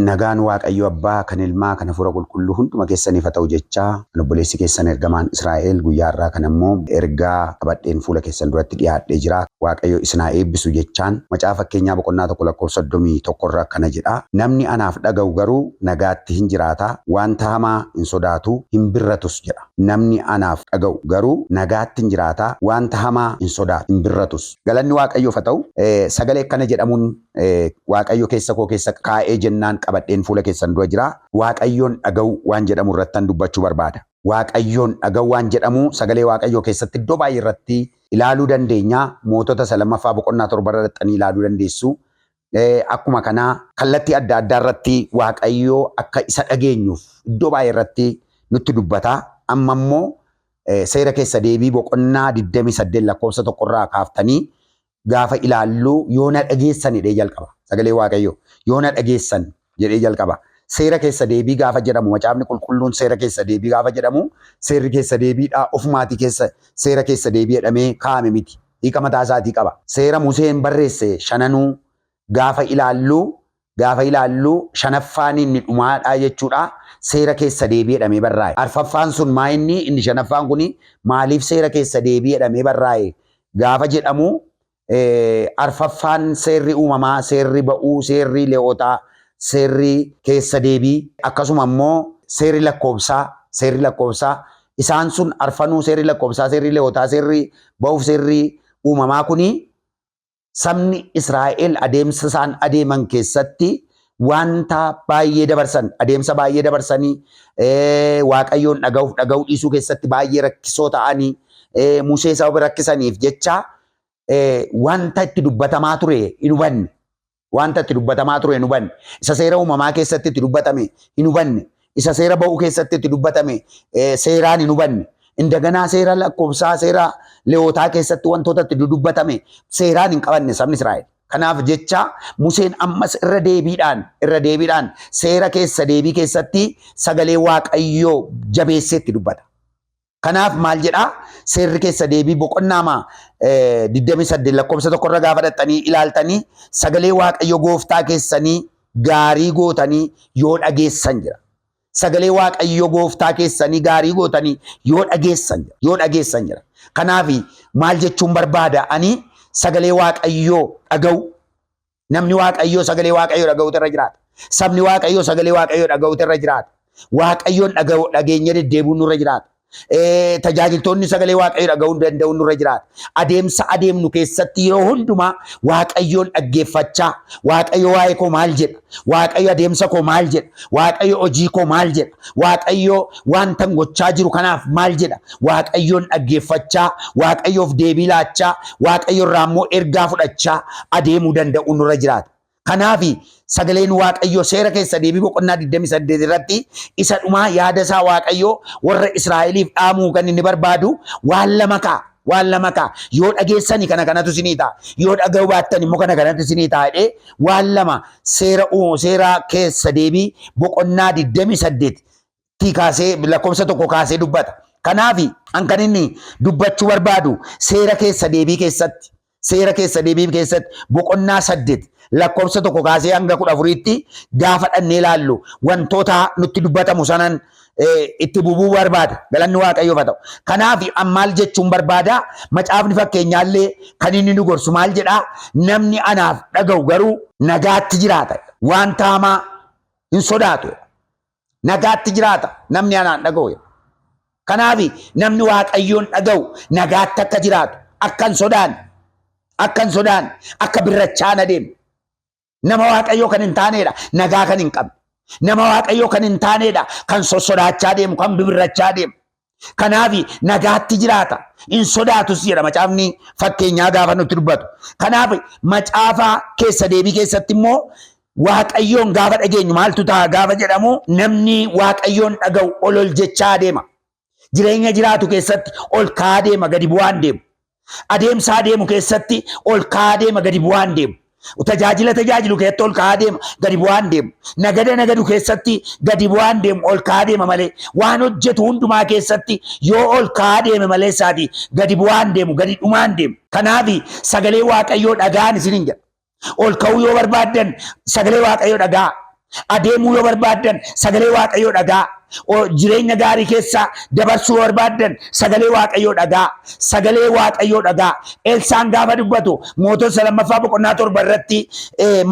Nagaan Waaqayyo Abbaa kan Ilmaa kan Hafuura Qulqulluu hunduma keessaniif haa ta'u jechaa kan obboleessi keessan ergamaan Israa'el guyyaa har'aa kana immoo ergaa qabadheen fuula keessan duratti dhiyaadhee jira. Waaqayyo isin haa eebbisu jechaan macaafa fakkeenyaa boqonnaa 1 lakkoofsa 31 irra akkana jedha. Namni anaaf dhaga'u garuu nagaatti hin jiraata, wanta hamaa hin sodaatu, hin birratus jedha. Namni anaaf dhaga'u garuu nagaatti hin jiraata, wanta hamaa hin sodaatu, hin birratus. Galanni Waaqayyoof haa ta'u. Sagalee akkana jedhamuun Waaqayyo keessa koo keessa kaa'ee jennaan qabadheen fuula keessan dura jira. Waaqayyoon dhaga'uu waan jedhamu irrattan dubbachuu barbaada. Waaqayyoon dhaga'uu waan jedhamu sagalee Waaqayyoo keessatti iddoo baay'ee irratti ilaaluu dandeenya. Mootota isa lammaffaa boqonnaa 7 irra dhaqxanii ilaaluu dandeessu. Akkuma kanaa kallattii adda addaa irratti Waaqayyo akka isa dhageenyuuf iddoo baay'ee irratti nutti dubbata. Amma immoo seera keessa deebii boqonnaa 28 lakkoofsa 1 irraa kaaftanii gaafa ilaallu yoo na dhageessan jedhee jalqaba. Sagalee Waaqayyoo yoo na dhageessan jedhee jalqaba. Seera keessa deebii gaafa jedhamu macaafni qulqulluun seera keessa deebii gaafa jedhamu seerri keessa deebiidha ofumaatii keessa seera keessa deebii jedhamee kaa'ame miti. Hiika mataa isaatii qaba. Seera Museen barreesse shananuu gaafa ilaallu gaafa ilaallu shanaffaan inni dhumaadha jechuudha. Seera keessa deebii jedhamee barraa'e. Arfaffaan sun maa inni inni shanaffaan kun maaliif seera keessa deebii jedhamee barraa'e gaafa jedhamu arfaffaan seerri uumamaa, seerri ba'uu, seerri le'ootaa, seerri keessa deebii akkasuma immoo seerri lakkoobsaa, seerri lakkoobsaa isaan sun arfanuu seerri lakkoobsaa, seerri le'ootaa, seerri ba'uuf seerri uumamaa kuni Sabni Israa'el adeemsa isaan adeeman keessatti wanta baay'ee dabarsan, adeemsa baay'ee dabarsanii Waaqayyoon dhaga'uuf dhaga'uu dhiisuu keessatti baay'ee rakkisoo ta'anii Musee sababa rakkisaniif jecha wanta itti dubbatamaa ture hin hubanne. Wanta itti dubbatamaa ture hin hubanne. Isa seera uumamaa keessatti itti dubbatame hin hubanne. Isa seera ba'uu keessatti itti dubbatame seeraan hin hubanne. Indaganaa seera lakkoofsaa seera Lewootaa keessatti wantoota itti dudubbatame seeraan hin qabanne sabni Israa'el. Kanaaf jecha Museen ammas irra deebiidhaan irra deebiidhaan seera keessa deebii keessatti sagalee Waaqayyoo jabeessee itti dubbata. Kanaaf maal jedhaa? Seerri keessa deebii boqonnaama 28 lakkoofsa tokkorra gaafa dhaqxanii ilaaltanii sagalee Waaqayyo gooftaa keessanii gaarii gootanii yoo dhageessan jira. Sagalee Waaqayyo gooftaa keessanii gaarii gootanii yoo dhageessan jira. Yoo dhageessan jira. Kanaaf maal jechuun barbaada? Ani sagalee Waaqayyoo dhaga'u. Namni Waaqayyoo sagalee Waaqayyoo dhaga'utu irra jiraata. Sabni Waaqayyoo sagalee Waaqayyoo dhaga'utu irra jiraata. Waaqayyoon dhaga'u dhageenya deddeebi'uun nurra jiraata. Tajaajiltoonni sagalee Waaqayyoo dhaga'uu danda'uun nurra jiraata. Adeemsa adeemnu keessatti yeroo hundumaa Waaqayyoon dhaggeeffachaa Waaqayyo waa'ee koo maal jedha? Waaqayyo adeemsa koo maal jedha? Waaqayyo hojii koo maal jedha? Waaqayyo wantan gochaa jiru kanaaf maal jedha? Waaqayyoon dhaggeeffachaa, Waaqayyoof deebii laachaa, Waaqayyo irraa immoo ergaa fudhachaa adeemuu danda'uun nurra jiraata. Kanaaf sagaleen Waaqayyoo seera keessa deebii boqonnaa 28 irratti isa dhumaa yaada isaa Waaqayyoo warra Israa'eliif dhaamuu kan inni barbaadu waan lama ka'a. Waan lama ka'a. Yoo dhageessani kana kanatu isinii ta'a. Yoo dhaga'uu baattan immoo kana kanatu isinii ta'a jedhee waan lama seera seera keessa deebii boqonnaa 28 tti kaasee lakkoofsa tokko kaasee dubbata. Kanaaf an kan inni dubbachuu barbaadu seera keessa deebii keessatti seera keessa deebii keessatti boqonnaa 8 lakkoofsa tokko kaasee hanga 14tti gaafa dhannee ilaallu wantoota nutti dubbatamu sanan itti bubuu barbaada. Galanni Waaqayyoof haa ta'u. Kanaaf an maal jechuun barbaada? Macaafni fakkeenyaallee kan inni nu gorsu maal jedhaa? Namni anaaf dhaga'u garuu nagaatti jiraata. Wanta hamaa hin sodaatu. Nagaatti jiraata namni anaan dhaga'u. Kanaaf namni Waaqayyoon dhaga'u nagaatti akka jiraatu, akka hin sodaanne, akka hin sodaanne, akka birrachaa hin adeemne. Nama Waaqayyoo kan hin taaneedha, nagaa kan hin qabne. Nama Waaqayyoo kan hin taaneedha, kan sossodaachaa deemu, kan bibirrachaa deemu. Kanaaf nagaatti jiraata. Hin sodaatus jedha macaafni fakkeenyaa gaafa nutti dubbatu. Kanaaf macaafa keessa deebii keessatti immoo Waaqayyoon gaafa dhageenyu maaltu ta'a gaafa jedhamu namni Waaqayyoon dhaga'u ol ol jechaa adeema. Jireenya jiraatu keessatti ol ka'aa deema gadi bu'aan deemu. Adeemsa adeemu keessatti ol ka'aa deema gadi bu'aan deemu. Tajaajila tajaajilu keessatti ol ka'aa deema gadi bu'aan deemu. Nagada nagadu keessatti gadi bu'aan deemu ol ka'aa deema malee waan hojjetu hundumaa keessatti yoo ol ka'aa deeme malee isaati gadi bu'aan deemu gadi dhumaan deemu. Kanaaf sagalee Waaqayyoo dhaga'aan isiniin jedha. Ol ka'uu yoo barbaaddan sagalee Waaqayyoo dhaga'aa. Adeemuu yoo barbaaddan sagalee Waaqayyoo dhagaa. Jireenya gaarii keessa dabarsuu yoo barbaaddan sagalee Waaqayyoo dhagaa. Sagalee Waaqayyoo dhagaa. Elsaan gaafa dubbatu Mootota lammaffaa boqonnaa 7 irratti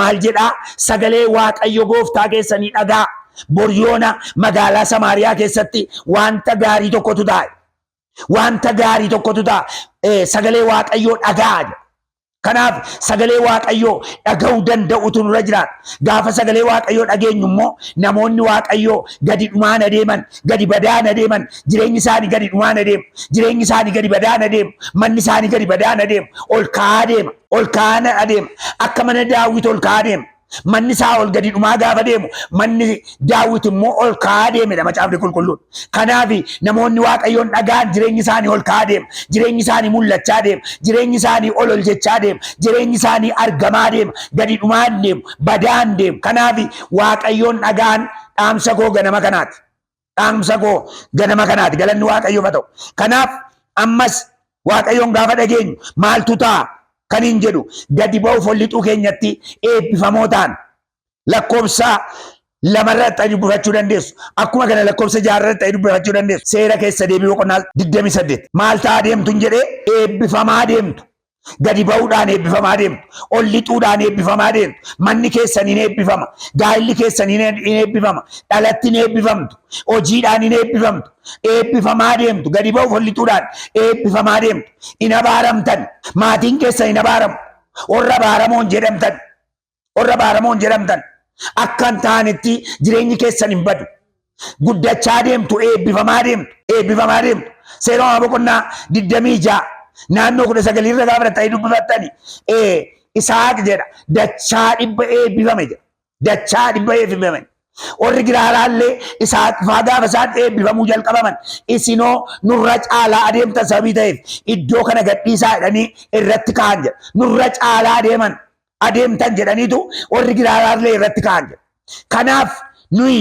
maal jedhaa? Sagalee Waaqayyo gooftaa keessanii dhagaa. Boryoona magaalaa Samaariyaa keessatti wanta gaarii tokkotu ta'a. Wanta gaarii tokkotu ta'a. Sagalee Waaqayyoo dhagaa jedha. Kanaaf sagalee Waaqayyoo dhaga'uu danda'utu nurra jiraata. Gaafa sagalee Waaqayyoo dhageenyu immoo namoonni Waaqayyoo gadi dhumaan adeeman, gadi badaan adeeman, jireenyi isaanii gadi dhumaan adeemu, jireenyi isaanii gadi badaan adeemu, manni isaanii gadi badaan adeemu, ol ka'aa adeema, ol ka'aa adeema. Akka mana Daawit ol ka'aa adeema. Manni isaa ol gadi dhumaa gaafa deemu manni Daawit immoo ol ka'aa deemedha macaafni qulqulluun. Kanaaf namoonni Waaqayyoon dhaga'an jireenyi isaanii ol ka'aa deema. Jireenyi isaanii mul'achaa deema. Jireenyi isaanii ol ol jechaa deema. Jireenyi isaanii argamaa deema. Gadi dhumaa hin deemu. Badaa hin deemu. Kanaaf Waaqayyoon dhaga'an dhaamsa koo ganama kanaati. Dhaamsa koo ganama kanaati. Galanni Waaqayyoof haa ta'u. Kanaaf ammas Waaqayyoon gaafa dhageenyu maaltu ta'a kan hin jedhu gadi ba'uuf ol lixuu keenyatti eebbifamoo ta'an lakkoofsa lamarra ta'anii dubbifachuu dandeessu. Akkuma kana lakkoofsa jaarra ta'anii dubbifachuu dandeessu. Seera keessa deebii boqonnaa 28. Maal ta'aa deemtu hin jedhee eebbifamaa deemtu. Gadi ba'uudhaan eebbifamaa deemtu. Ol lixuudhaan eebbifamaa deemtu. Manni keessan hin eebbifama. Gaa'illi keessan hin eebbifama. Dhalatti hin eebbifamtu. Hojiidhaan hin eebbifamtu. Eebbifamaa deemtu. Gadi ba'uuf ol lixuudhaan eebbifamaa deemtu. Hin abaaramtan. Maatiin keessan hin abaaramu. Warra abaaramoon jedhamtan. Warra abaaramoon jedhamtan. Akka hin taanetti jireenyi keessan hin badu. Guddachaa deemtu, eebbifamaa deemtu, eebbifamaa deemtu. Seera uumamaa boqonnaa 26 naannoo 19 irra gaafa ta'ee dubbifattani Isaaq jedha dachaa dhibba eebbifame jedha. Dachaa dhibba eebbifame. Warri Giraaraallee Isaaq faa gaafa isaan eebbifamuu jalqabaman isinoo nurra caalaa adeemtan sababii ta'eef iddoo kana gadhiisaa jedhanii irratti ka'an jedha. Nurra caalaa adeeman adeemtan jedhaniitu warri Giraaraallee irratti ka'an jedha. Kanaaf nuyi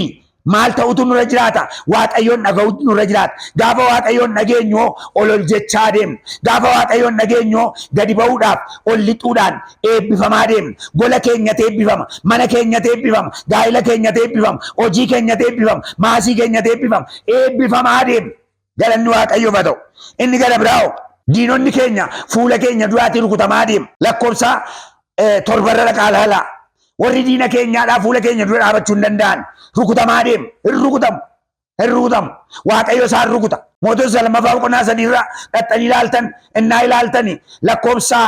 maal ta'utu nurra jiraata? Waaqayyoon dhaga'utu nurra jiraata. Gaafa Waaqayyoon dhageenyu ol ol jechaa deemna. Gaafa Waaqayyoon dhageenyu gadi ba'uudhaaf ol lixuudhaan eebbifamaa deemna. Gola keenyatu eebbifama. Mana keenyatu eebbifama. Gaa'ila keenyatu eebbifama. Hojii keenyatu eebbifama. Maasii keenyatu eebbifama. Eebbifamaa deemna. Galanni Waaqayyoof haa ta'u. Inni gara biraa diinonni keenya fuula keenya duraatii rukutamaa deema. Lakkoofsa torbarra dhaqaa ilaalaa. Warri diina keenyaadhaa fuula keenya dura dhaabachuu hin danda'an. Rukutamaa deema. Hin rukutamu. Hin rukutamu. Waaqayyo isaan rukuta. Mootota lammaffaa boqonnaa sadiirra dhaxxanii ilaaltan innaa ilaaltani lakkoofsa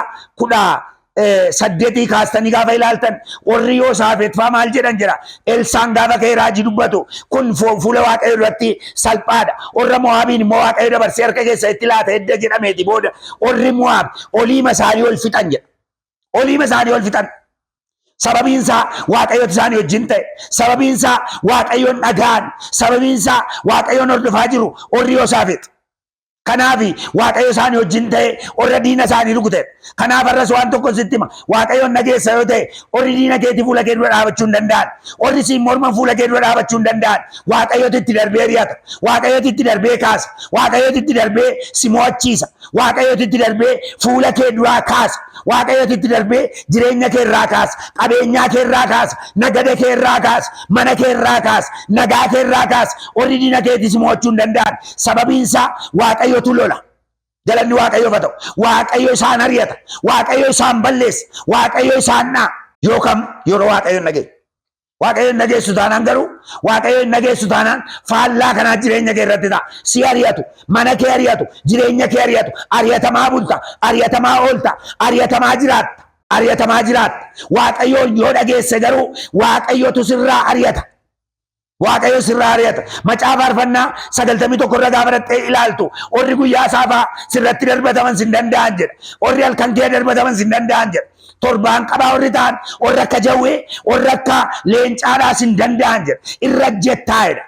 18 kaastanii gaafa ilaaltan warri Yosaafet faa maal jedhan jedha. Elsaan gaafa ka'ee raajii dubbatu kun fuula Waaqayyo duratti salphaadha. Warra Mo'aabiin immoo Waaqayyo dabarsee harka keessa itti laata edda jedhameeti booda warri Mo'aab oliima isaanii ol fixan jedha. Oliima isaanii ol fixan. Sababiin isaa Waaqayyotu isaanii wajjin ta'e. Sababiin isaa Waaqayyoon dhaga'an. Sababiin isaa Waaqayyoon hordofaa jiru warri Yosaafet. Kanaaf Waaqayyo isaanii wajjin ta'e warra diina isaanii rukute. Kanaaf har'as waan tokko sitti hima. Waaqayyoon dhageessa yoo ta'e warri diina keetii fuula kee dura dhaabachuu hin danda'an. Warri siin morman fuula kee dura dhaabachuu hin danda'an. Waaqayyotu itti darbee ri'ata. Waaqayyotu itti darbee kaasa. Waaqayyotu itti darbee si mo'achiisa. Waaqayyotu itti darbee fuula kee duraa kaasa. Waaqayyotu itti darbee jireenya kee irraa kaasa. Qabeenyaa kee irraa kaasa. Nagada kee irraa kaasa. Mana kee irraa kaasa. Nagaa kee irraa kaasa. Warri diina keetii si mo'achuu hin danda'an. Sababiin isaa Waaqayyotu lola. Galanni Waaqayyoof haa ta'u. Waaqayyo isaan ari'ata. Waaqayyo isaan balleessa. Waaqayyo isaan dha'a. Yookaan yeroo Waaqayyoon dhageenya. Waaqayyo hin dhageessu taanaan garuu Waaqayyo hin dhageessu taanaan faallaa kanaa jireenya kee irratti ta'a. Si ari'atu, mana kee ari'atu, jireenya kee ari'atu, ari'atamaa bulta, ari'atamaa oolta, ari'atamaa jiraatta, ari'atamaa jiraatta. Waaqayyoon yoo dhageesse garuu Waaqayyotu sirraa ari'ata. Waaqayyo sirraa ari'ata. Macaafa faarfannaa 91 irra gaafa dhaqxee ilaaltu warri guyyaa saafaa sirratti darbataman sin danda'an jedha. Warri halkan kee darbataman sin danda'an jedha. Torbaan qabaa warri ta'an warri akka jawwee warri akka leencaadhaa sin danda'an jedha. Irra jettaa jedha.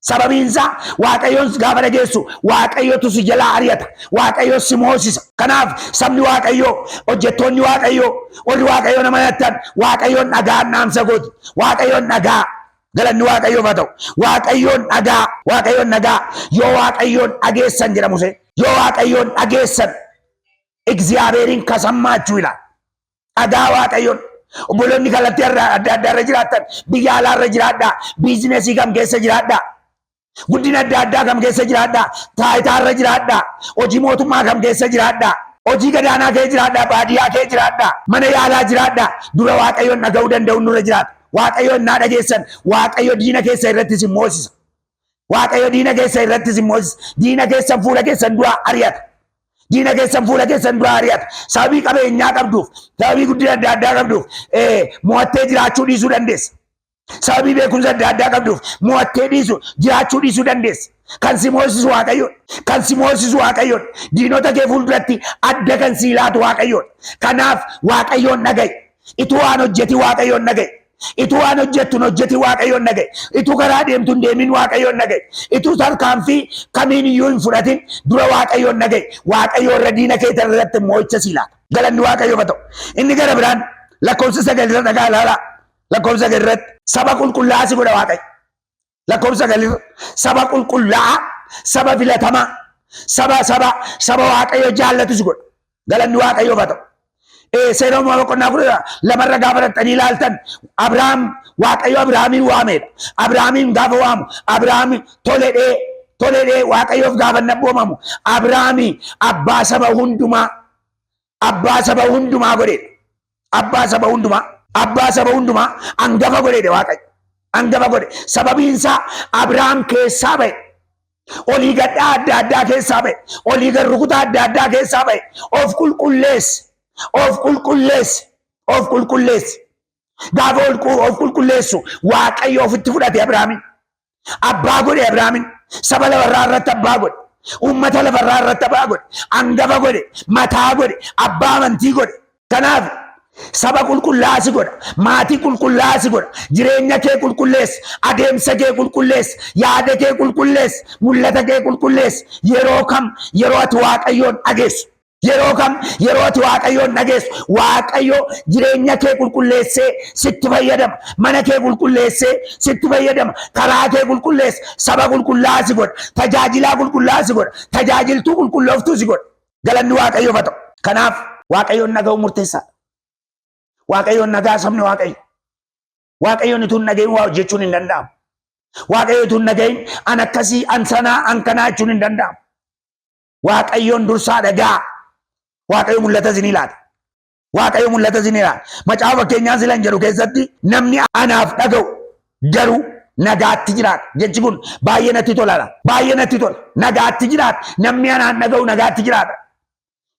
Sababiin isaa Waaqayyoon gaafa dhageessu Waaqayyotu si jalaa ari'ata. Waaqayyo si moosisa. Kanaaf sabni Waaqayyoo, hojjettoonni Waaqayyoo, warri Waaqayyoon amanatan Waaqayyoon dhagaan dhaamsa gooti. Waaqayyoon dhagaa. Galanni Waaqayyoof haa ta'u. Waaqayyoon dhagaa. Waaqayyoon dhagaa. Yoo Waaqayyoon dhageessan jedha Museen. Yoo Waaqayyoon dhageessan Egziyaabeeriin kasammaachuu ilaala. Dhagaa Waaqayyoon. Obboloonni kallattii adda addaa irra jiraattan, biyya alaa irra jiraadhaa, biizinesii kam keessa jiraadhaa, guddina adda addaa kam keessa jiraadhaa, taayitaa irra jiraadhaa, hojii mootummaa kam keessa jiraadhaa, hojii gadaanaa kee jiraadhaa, baadiyyaa kee jiraadhaa, mana yaalaa jiraadhaa, dura Waaqayyoon dhaga'uu danda'u nurra jiraata. Waaqayyoon naa dhageessan, Waaqayyo diina keessa irratti isin moosisa. Waaqayyo diina keessa irratti isin moosisa. Diina keessan fuula keessan duraa ari'ata. Diina keessan fuula keessan duraa ari'ata. Sababii qabeenyaa qabduuf, sababii guddina adda addaa qabduuf, mo'attee jiraachuu dhiisuu dandeessa. Sababii beekumsa adda addaa qabduuf mo'attee dhiisu jiraachuu dhiisuu dandeessa. Kan si moosisu Waaqayyoodha. Kan si moosisu Waaqayyoodha. Diinota kee fuulduratti adda kan sii laatu Waaqayyoodha. Kanaaf Waaqayyoon dhaga'i. Ituu waan hojjeti Waaqayyoon dhaga'i. Ituu waan hojjettu hin hojjetin Waaqayyoon dhaga'i. Ituu karaa deemtu hin deemin Waaqayyoon dhaga'i. Ituu tarkaanfii kamiin iyyuu hin fudhatin dura Waaqayyoon dhaga'i. Waaqayyo irra diina kee irratti mo'icha sii laata. Galanni Waaqayyoof haa ta'u. Inni gara biraan lakkoofsa 9 irra dhagaa ilaalaa. Lakkoofsa 9 irratti saba qulqullaa'aa si godha Waaqayyo. Lakkoofsa 9 irra saba qulqullaa'aa, saba filatamaa, saba saba saba Waaqayyo jaallatu si godha. Galanni Waaqayyoof haa ta'u. Seera uumamaa boqonnaa 12rra gaafa dhaqxanii ilaaltan Abrahaam Waaqayyo Abrahaamiin waameedha. Abrahaamiin gaafa waamu Abrahaam toledhee toledhee Waaqayyoof gaafa inni abboomamu Abrahaami abbaa saba hundumaa abbaa saba hundumaa godheedha. Abbaa saba hundumaa abbaa saba hundumaa angafa godheedha Waaqayyo. Angafa godhe. Sababiin isaa Abrahaam keessaa ba'e. Olii gadhaa adda addaa keessaa ba'e. Olii gad rukutaa adda addaa keessaa ba'e. Of qulqulleesse. Of qulqulleesse. Of qulqulleesse. Gaafa of qulqulleessu Waaqayyo ofitti fudhate Abrahaamin. Abbaa godhe Abrahaamin. Saba lafarraa irratti abbaa godhe. Uummata lafarraa irratti abbaa godhe. Angafa godhe. Mataa godhe. Abbaa amantii godhe. Kanaaf saba qulqullaa'aa si godha. Maatii qulqullaa'aa si godha. Jireenya kee qulqulleessa. Adeemsa kee qulqulleessa. Yaada kee qulqulleessa. Mul'ata kee qulqulleessa. Yeroo kam? Yeroo ati Waaqayyoon dhageessu. Yeroo kam? Yeroo ati Waaqayyoon dhageessu. Waaqayyo jireenya kee qulqulleessee sitti fayyadama. Mana kee qulqulleessee sitti fayyadama. Karaa kee qulqulleessa. Saba qulqullaa'aa si godha. Tajaajilaa qulqullaa'aa si godha. Tajaajiltuu qulqullooftuu si godha. Galanni Waaqayyoof haa ta'u. Kanaaf Waaqayyoon dhaga'uu murteessaadha. Waaqayyoon nagaa sabni Waaqayyo. Waaqayyoon utuu hin dhagahin waa hojjechuun hin danda'amu. Waaqayyo utuu hin dhagahin an akkasii, an sanaa, an kanaa jechuun hin danda'amu. Waaqayyoon dursaa dhagaa. Waaqayyo mul'ata isinii laata. Waaqayyo mul'ata isinii laata. Macaafa fakkeenyaa silan jedhu keessatti namni anaaf dhaga'u garuu nagaatti jiraata. Jechi kun baay'ee natti tola. Baay'ee natti tola. Nagaatti jiraata. Namni anaan dhaga'u nagaatti jiraata.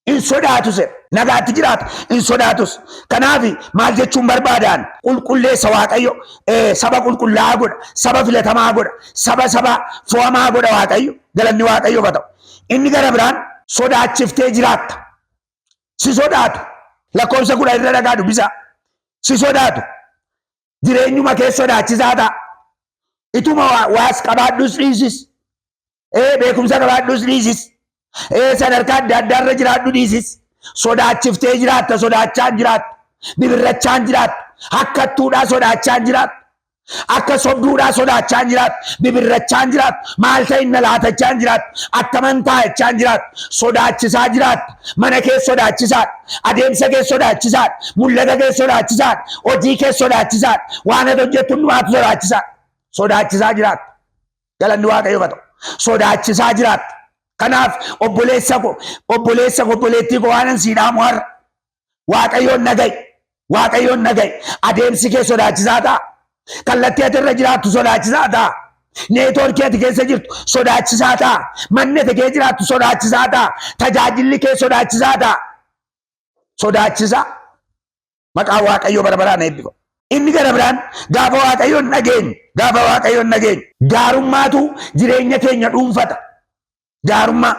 Hin sodaatus. Nagaatti jiraata. Hin sodaatus. Kanaaf maal jechuun barbaadaan qulqulleessa Waaqayyo saba qulqullaa'aa godha. Saba filatamaa godha. Saba saba fo'amaa godha Waaqayyo. Galanni Waaqayyoof haa ta'u. Inni gara biraan sodaachiftee jiraatta. Si sodaatu. Lakkoofsa 10 irra dhagaa dubbisaa. Si sodaatu. Jireenyuma kee sodaachisaa ta'a. Ituma waas qabaadhus dhiisis. Beekumsa qabaadhus dhiisis. Sadarkaa adda addaa irra jiraadhu dhiisis. Sodaachiftee jiraatta, sodaachaa jiraatta. Bibirrachaa jiraatta. Hakkattuudhaa sodaachaa jiraatta. Akka sobduudhaa sodaachaa hin jiraattu. Bibirrachaa hin jiraattu. Maal ta'inna laatachaa hin jiraattu. Attaman taa'achaa hin jiraattu. Sodaachisaa jiraatta. Mana kee sodaachisaadha. Adeemsa kee sodaachisaadha. Mul'ata kee sodaachisaadha. Hojii kee sodaachisaadha. Waan ati hojjettu hundumaatu sodaachisaadha. Sodaachisaa jiraatta. Galanni Waaqayyoof haa ta'u. Sodaachisaa jiraatta. Kanaaf obboleessa koo, obboleessa koo, obboleettii koo waanan sii dhaamu har'a. Waaqayyoon dhaga'i. Waaqayyoon dhaga'i. Adeemsi kee sodaachisaa ta'a. Kallattii ati irra jiraattu sodaachisaa ta'a. Neetwoorkii ati keessa jirtu sodaachisaa ta'a. Manni ati keessa jiraattu sodaachisaa ta'a. Tajaajilli kee sodaachisaa ta'a. Sodaachisaa. Maqaan Waaqayyoo bara baraan eebbifamu. Inni gara biraan gaafa Waaqayyoon dhageenyu, gaafa Waaqayyoon dhageenyu gaarummaatu jireenya keenya dhuunfata. Gaarummaa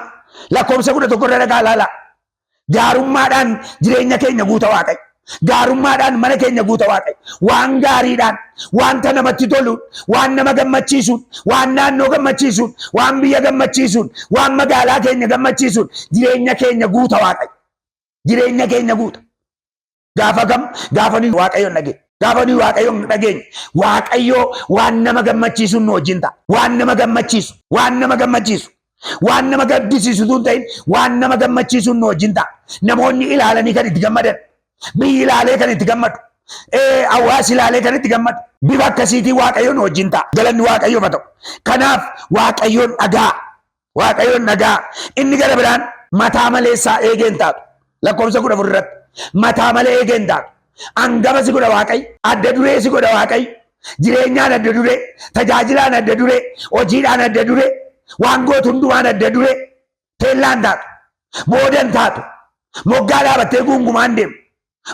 lakkoofsa 11 irra dhaqaa ilaalaa. Gaarummaadhaan jireenya keenya guuta Waaqayyo. Gaarummaadhaan mana keenya guuta Waaqayyo. Waan gaariidhaan, wanta namatti toluun, waan nama gammachiisuun, waan naannoo gammachiisuun, waan biyya gammachiisuun, waan magaalaa keenya gammachiisuun jireenya keenya guuta Waaqayyo. Jireenya keenya guuta. Gaafa kam? Gaafa nuyi Waaqayyoon dhageenye. Gaafa nuyi Waaqayyoon dhageenye. Waaqayyo waan nama gammachiisu nu wajjin ta'a. Waan nama gammachiisu. Waan nama gammachiisu. Waan nama gaddisiisu utuu hin ta'in waan nama gammachiisu nu wajjin ta'a. Namoonni ilaalanii kan itti gammadan. Biyyi ilaalee kan itti gammadu. Hawaasi ilaalee kan itti gammadu. Bifa akkasiitiin Waaqayyoon wajjin ta'a. Galanni Waaqayyoof haa ta'u. Kanaaf Waaqayyoon dhagaa. Waaqayyoon dhagaa. Inni gara biraan mataa maleessaa eegeen taatu. Lakkoofsa 14 irratti. Mataa malee eegeen taatu. Hangafa si godha Waaqayyo. Adda duree si godha Waaqayyo. Jireenyaan adda duree, tajaajilaan adda duree, hojiidhaan adda duree, waan gootu hundumaan adda duree. Teellaan taatu. Boodan taatu. Moggaa dhaabattee guungumaan deemu.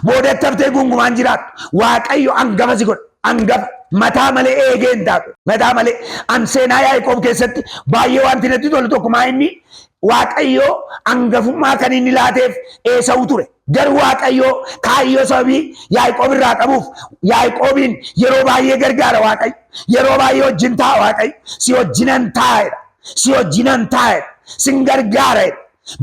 Boodatti haftee guungumaan jiraattu. Waaqayyo hangafa si godha. Hangafa. Mataa malee eegee hin taatu. Mataa malee. An seenaa Yaaqoob keessatti baay'ee wanti natti tolu tokko maa inni Waaqayyo hangafummaa kan inni laateef Eesawu ture. Garuu Waaqayyo kaayyoo sababii Yaaqoob irraa qabuuf Yaaqoobiin yeroo baay'ee gargaara Waaqayyo. Yeroo baay'ee wajjin taa'a Waaqayyo. Si wajjinan taa'edha. Si wajjinan taa'edha. Sin gargaara jedha.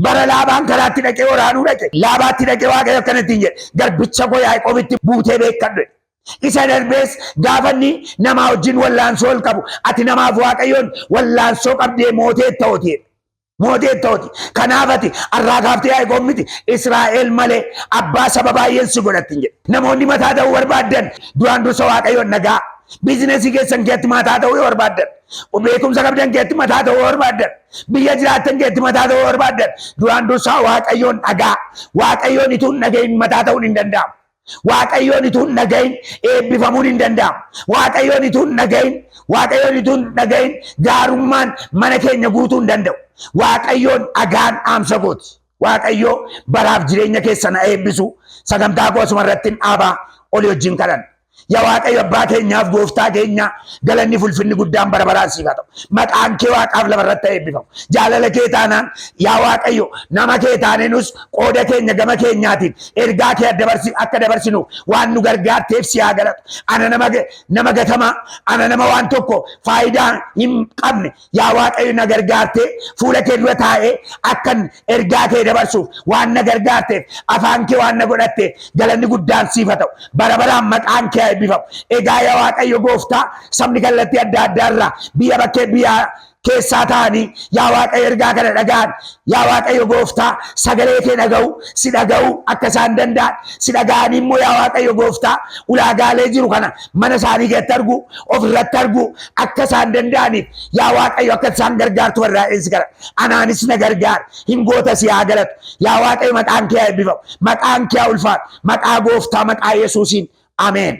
Bara Laabaan karaatti dhaqee waraanuu dhaqe. Laabaatti dhaqee Waaqayyo akkana ittiin jedhe. Garbicha koo Yaaqoobitti buutee beekkadhu jedhe. Isa darbees gaafa inni namaa wajjin wallaansoo ol qabu ati namaaf Waaqayyoon wallaansoo qabdee mootee ta'uti jedhe. Mootee ta'uti. Kanaaf ati arraa kaaftee Yaaqoob miti Israa'el malee abbaa saba baay'een si godhattiin jedhe. Namoonni mataa ta'uu barbaaddan duraan dursa Waaqayyoon nagaa. Biizinesii keessan keessatti mataa ta'uu yoo barbaaddan, beekumsa qabdan keessatti mataa ta'uu yoo barbaaddan, biyya jiraattan keessatti mataa ta'uu yoo barbaaddan, duraan dursaa Waaqayyoon dhagaa. Waaqayyoon utuu hin dhagahin mataa ta'uun hin danda'amu. Waaqayyoon utuu hin dhagahin eebbifamuun hin danda'amu. Waaqayyoon utuu hin dhagahin, Waaqayyoon utuu hin dhagahin gaarummaan mana keenya guutuu hin danda'u. Waaqayyoon dhagaan dhaamsa kooti. Waaqayyo baraaf jireenya keessan haa eebbisu. Sagantaa koo asuma irratti hin dhaabaa olii wajjin kadhanna. Yaa Waaqayyo abbaa keenyaaf gooftaa keenya galanni fulfinni guddaan bara baraan siif haa ta'u. Maqaan kee waaqaaf lafa irratti haa eebbifamu. Jaalala kee taanaan yaa Waaqayyo nama kee taanee nus qooda keenya gama keenyaatiin ergaa kee akka dabarsinu waan nu gargaarteef si haa galatu. Ana nama gatamaa, ana nama waan tokko faayidaa hin qabne yaa Waaqayyo na gargaartee fuula kee dura taa'ee akkan ergaa kee dabarsuuf waan na gargaarteef afaan kee waan na godhatteef galanni guddaan siif haa ta'u. Bara baraan maqaan kee haa eebbifamu. Egaa yaa Waaqayyo gooftaa sabni kallattii adda addaa irraa biyya bakkee biyya keessaa ta'anii yaa Waaqayyo ergaa kana dhaga'an yaa Waaqayyo gooftaa sagalee kee dhaga'u si dhaga'u akka isaan danda'an si dhaga'anii immoo yaa Waaqayyo gooftaa ulaagaalee jiru kana mana isaanii keessatti argu ofirratti argu akka isaan danda'aniif yaa Waaqayyo akka isaan gargaartu barraa'een si kadhadha. Anaanis na gargaar hin goota si haa galatu. Yaa Waaqayyo maqaan kee haa eebbifamu. Maqaan kee haa ulfaatu. Maqaa gooftaa maqaa Yesuusiin. Ameen.